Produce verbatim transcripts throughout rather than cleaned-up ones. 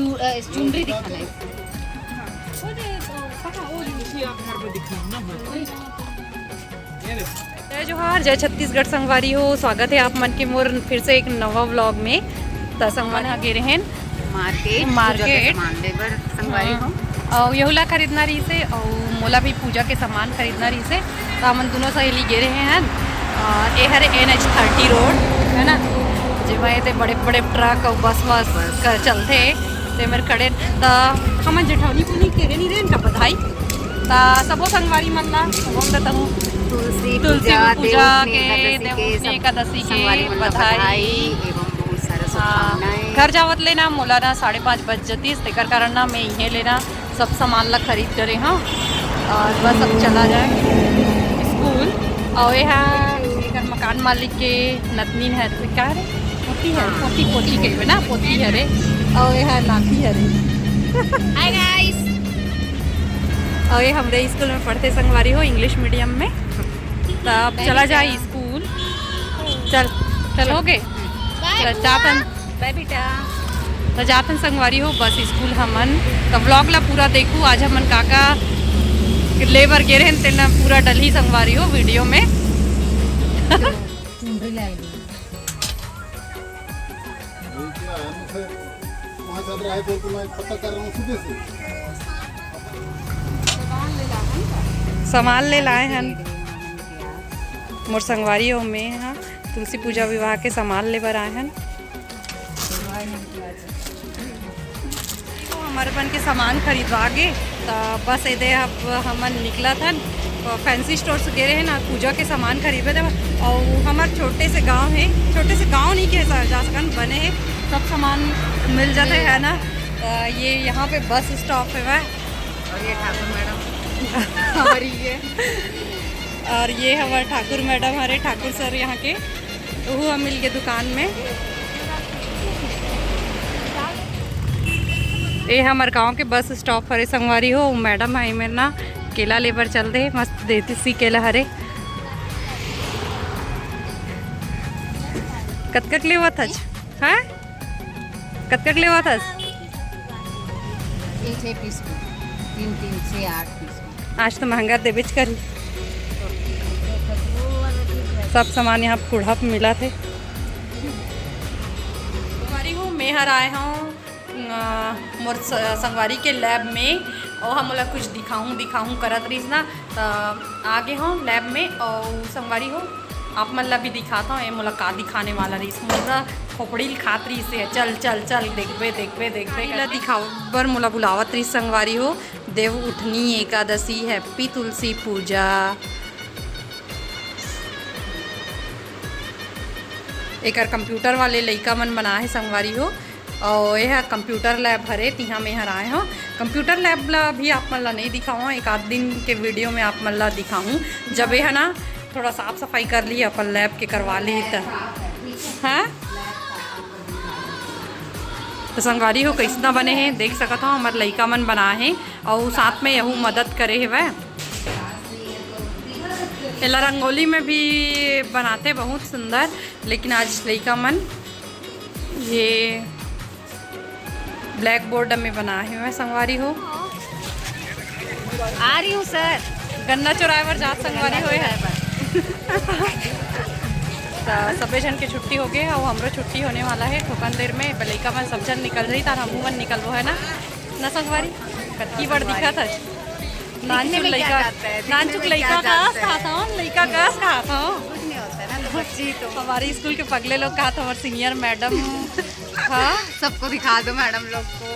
चुनरी दिखाना है। जय जोहार, जय छत्तीसगढ़ संगवारी हो। स्वागत है आप मन के मोर फिर से एक नवा व्लॉग में। त संगवारी ह गे रहेन मार्केट, मार्केट। पूजा के सामान ले बर संगवारी हो। अउ यहू ला खरीदना रहिसे, अउ मोला भी पूजा के सामान खरीदना रहिसे। त हमन दोनों सहेली गे रहे हन। अ, ए हरे N H thirty रोड, है ना, जेमा एते बड़े-बड़े ट्रक अउ बस वस बस। कर चलथे, ते मेर खड़े। त हमन जेठौनी पुनी के रे नी रे इनका बधाई। त सबो संगवारी मन ला बोल देता हूँ। तुलसी तुलसी पूजा, पूजा देवउठनी के, एकादशी के, देवउठनी सब एकादशी के संगवारी मन ला बधाई। बधाई एवं बहुत सारा हाँ, शुभकामनाएं। घर जावत ले ना मोला ना साढ़े पाँच बज जतिस, तेकर कारण ना मैं इहे ले ना सब सामान ला खरीद डरे हँव। अउ बस अब चला जाए स्कूल। अउ एहा एकर मकान मालिक के नतनीन है, का रे? पोती है, हाँ। पोती, पोती कहिबे ना, पोती हरे। अउ एहा नाती हरे। Hi guys। अउ ये हमरे स्कूल में पढ़थे संगवारी हो, इंग्लिश मीडियम में। त अब चला जाए स्कूल। चल, चल, हो गे? बाय चल, बुआ। जातन। बाय बेटा। त जातन संगवारी हो, बस स्कूल हमन। त व्लॉग ला पूरा देखू, आज हमन का-का ले बर गे रहेन, तेन पूरा डलही संगवारी हो वीडियो में। चुनरी ले आई। ये क्या है? मुझे पाँच हजार आए बोल के मैं पता कर रहा हूँ सुबह से। सामान ले लाए हन। मोर संगवारी हो, मैं हा तुलसी पूजा विवाह के सामान ले बर आए हन। हमर मन के सामान खरीदवा गे, त बस एदे अब हमन निकलत हन। फैंसी स्टोर से गे रहे ना पूजा के सामान खरीदे बर। अउ हमर छोटे से गांव है, छोटे से गांव नहीं कह जा सकन, बने है, सब सामान मिल जाते है ना। त ये यहाँ पे बस स्टॉप है वह। और ये ठाकुर मैडम हमारी ये। और ये हमारे ठाकुर मैडम हरे, ठाकुर सर यहाँ के, वो हम मिल के दुकान में। ये हमारे गांव के बस स्टॉप हरे संगवारी हो, मैडम है मेरे ना केला लेबर चल दे, मस्त देती सी केला हरे। कतका के लेवत हच? हाँ, कतका के लेवत हच? एक है पीस को, तीन तीन छः आठ पीस को। आज तो महंगा देबेच करी। सब सामान यहाँ फूढ़ा पे मिला थे। संगवारी हो, मैं हर आए हूँ अ, मोर स-, संगवारी के लैब में, और हम ओला कुछ दिखाऊं दिखाऊं करत रहिस ना, त आगे हूँ लैब में। और संगवारी हो, आप मन ला भी दिखाता हूँ, ये मोला का दिखाने वाला रहिस, मोला खोपड़ी ल खात रहिस हे, चल चल चल, देखबे देखबे देखबे ला दिखाओ बर मोला बुलावत रहिस संगवारी हो। देव उठनी एकादशी, हैप्पी तुलसी पूजा। एकर कंप्यूटर वाले लइका मन बनाए हे संगवारी हो। और यह कंप्यूटर लैब हरे, तिहा में हर आए हो। कंप्यूटर लैब ला अभी आप मन ला नहीं दिखाओ, एक आध दिन के वीडियो में आप मन ला दिखाऊं, जब यह ना थोड़ा साफ सफाई कर ली, अपन लैब के करवा ली त। हाँ, तो संगवारी हो, कैसना बने हे, देख सकत हो, हमर लइका मन बनाए हे और साथ में यहू मदद करे हेवय। एला रंगोली में भी बनाते बहुत सुंदर, लेकिन आज लइका मन ये ब्लैक बोर्ड में बनाए हेवय संगवारी हो। आ रही हूँ सर। गन्ना चुराए बर जात संगवारी होए हे। त सबे झन के छुट्टी हो गए, और हमरो छुट्टी होने वाला है थोकन देर में। लइका मन सब झन निकल रही, तार हमू मन निकलबो है ना, ना संगवारी? कतकी बड़ दिखत है। नानचुक लइका, नानचुक लइका का कहात हूँ, लइका का कहात हूँ। कुछ नहीं होता ना, तो बच्ची तो। हमारे स्कूल के पगले लोग कहात, हमारे सीनियर मैडम। हाँ, सबको दिखा दो मैडम लोग को।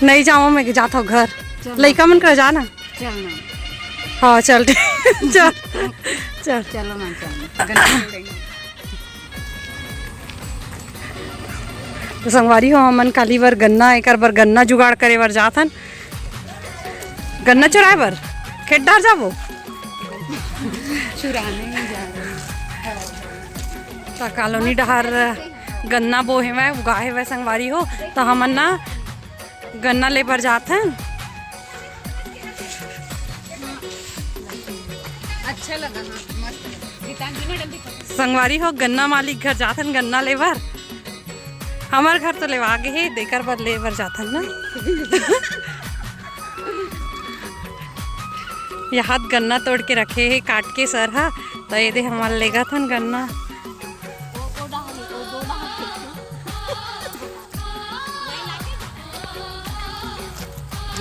नहीं जाओ, मैं जाता हूँ घर। चलो। लइका मन करा जाना। चल ना। हाँ, चल, ठीक। चल, चल। चलो ना, चल ना। गन्ना तोड़ेंगे। तो संगवारी हो, हमन काली बर गन्ना, एकर बर गन्ना जुगाड़ करे बर जात हन। गन्ना चुराए बर खेत डार जाबो। चुराने नहीं जा रहे। त कॉलोनी डहार गन्ना बो हेवय, उगाए हेवय संगवारी हो। त हमन ना गन्ना ले बर जात हन। अच्छा लगा, हाँ, मस्त लगा। गीतांजलि मैडम भी संगवारी हो, गन्ना मालिक घर जाथन गन्ना ले बर। हमर घर तो लेवा गे हे, तेकर बर ले बर जाथन ना। ये हाथ गन्ना तोड़ के रखे हे काट के सर हा, तो ये दे हमर लेगथन गन्ना।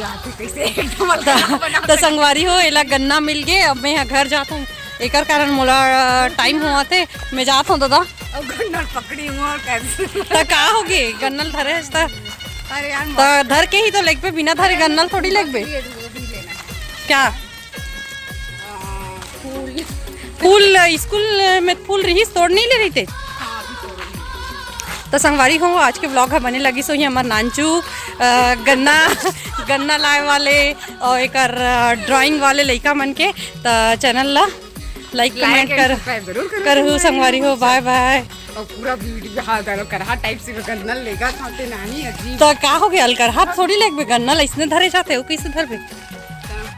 यार, तू कैसे एकदम अलग बना तो संगवारी हो, एला गन्ना मिल गे, अब मैं घर जात हूँ, एकर कारण मोला टाइम होवत हे, मैं जात हूँ दादा। अब गन्ना पकड़ी हूँ और कैसे? त का होगे, गन्ना ल धरे हस त? अरे यार, त धर के ही तो लेगबे, बिना धरे गन्ना ल थोड़ी लेगबे। ये वो भी लेना है। क्या? आ, फूल। फूल, स्कूल में फूल रिहिस, तोड़ नहीं ले रही थे? हाँ, अभी तोड़ नहीं। तो संगवारी हो, आज के व्लॉग ह बने लगिस होही हमर नानचू, अ, गन्ना, गन्ना लाए वाले और एकर, अ, ड्राइंग वाले लइका मन के। त चैनल ला लाइक, like कमेंट and कर, subscribe जरूर करो करहु संगवारी हो। संगवारी हो, बाय बाय। और पूरा वीडियो, हाँ, चलो, करहा टाइप से गन्ना लेगा खाते नानी अजीब। तो का हो गया, अलकरहा थोड़ी लेगबे, गन्ना ला इसने धरे जाते हो, कैसे धरबे?